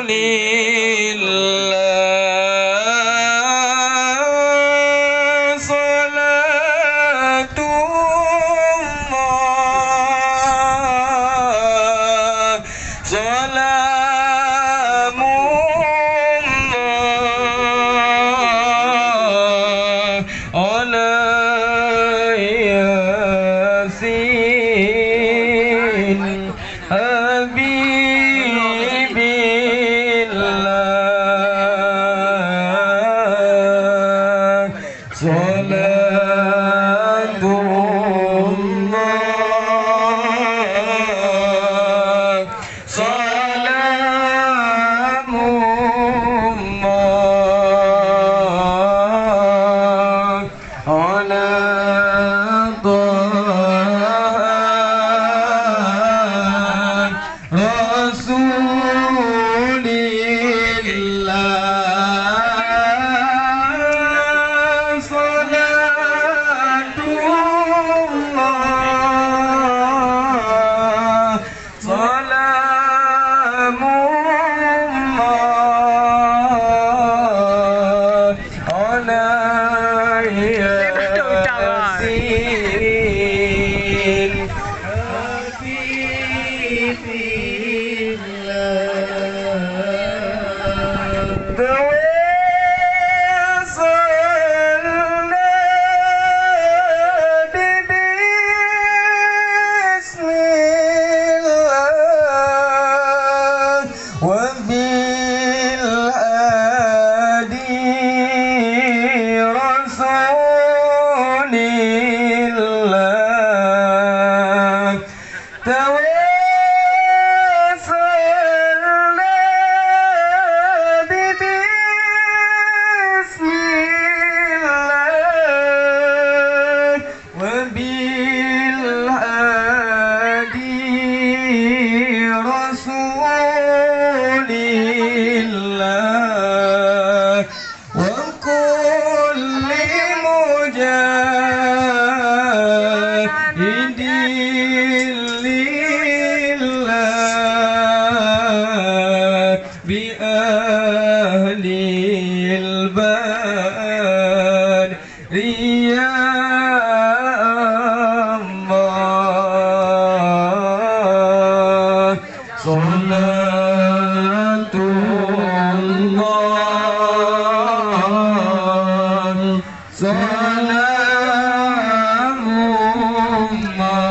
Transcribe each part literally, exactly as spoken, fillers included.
لله صلاة الله، سلام الله على ياسين حبيب الله، صلاة الله، سلام الله على طه رسول الله، صلاة الله، سلام الله على ياسين حبيب الله. توسلنا ببسم الله وبالهادي رسول الله، توسلنا ببسم الله وبالهادي رسول الله وكل مجاهد لله بأهل البدر يا الله، صلاة الله، سلام الله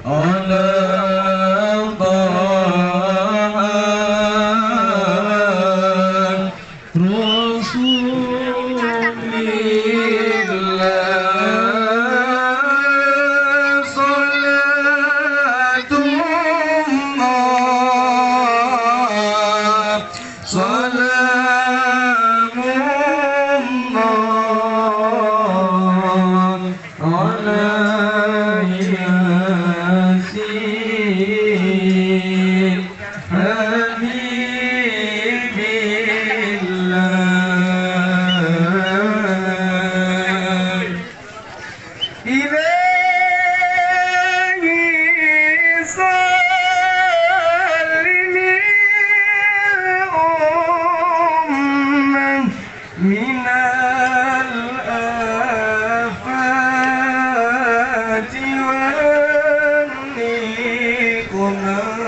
على طه رسول الله، صلاة الله، سلام الله على ياسين حبيب الله. إلهي سلم الأمة من الآفات والنقمة.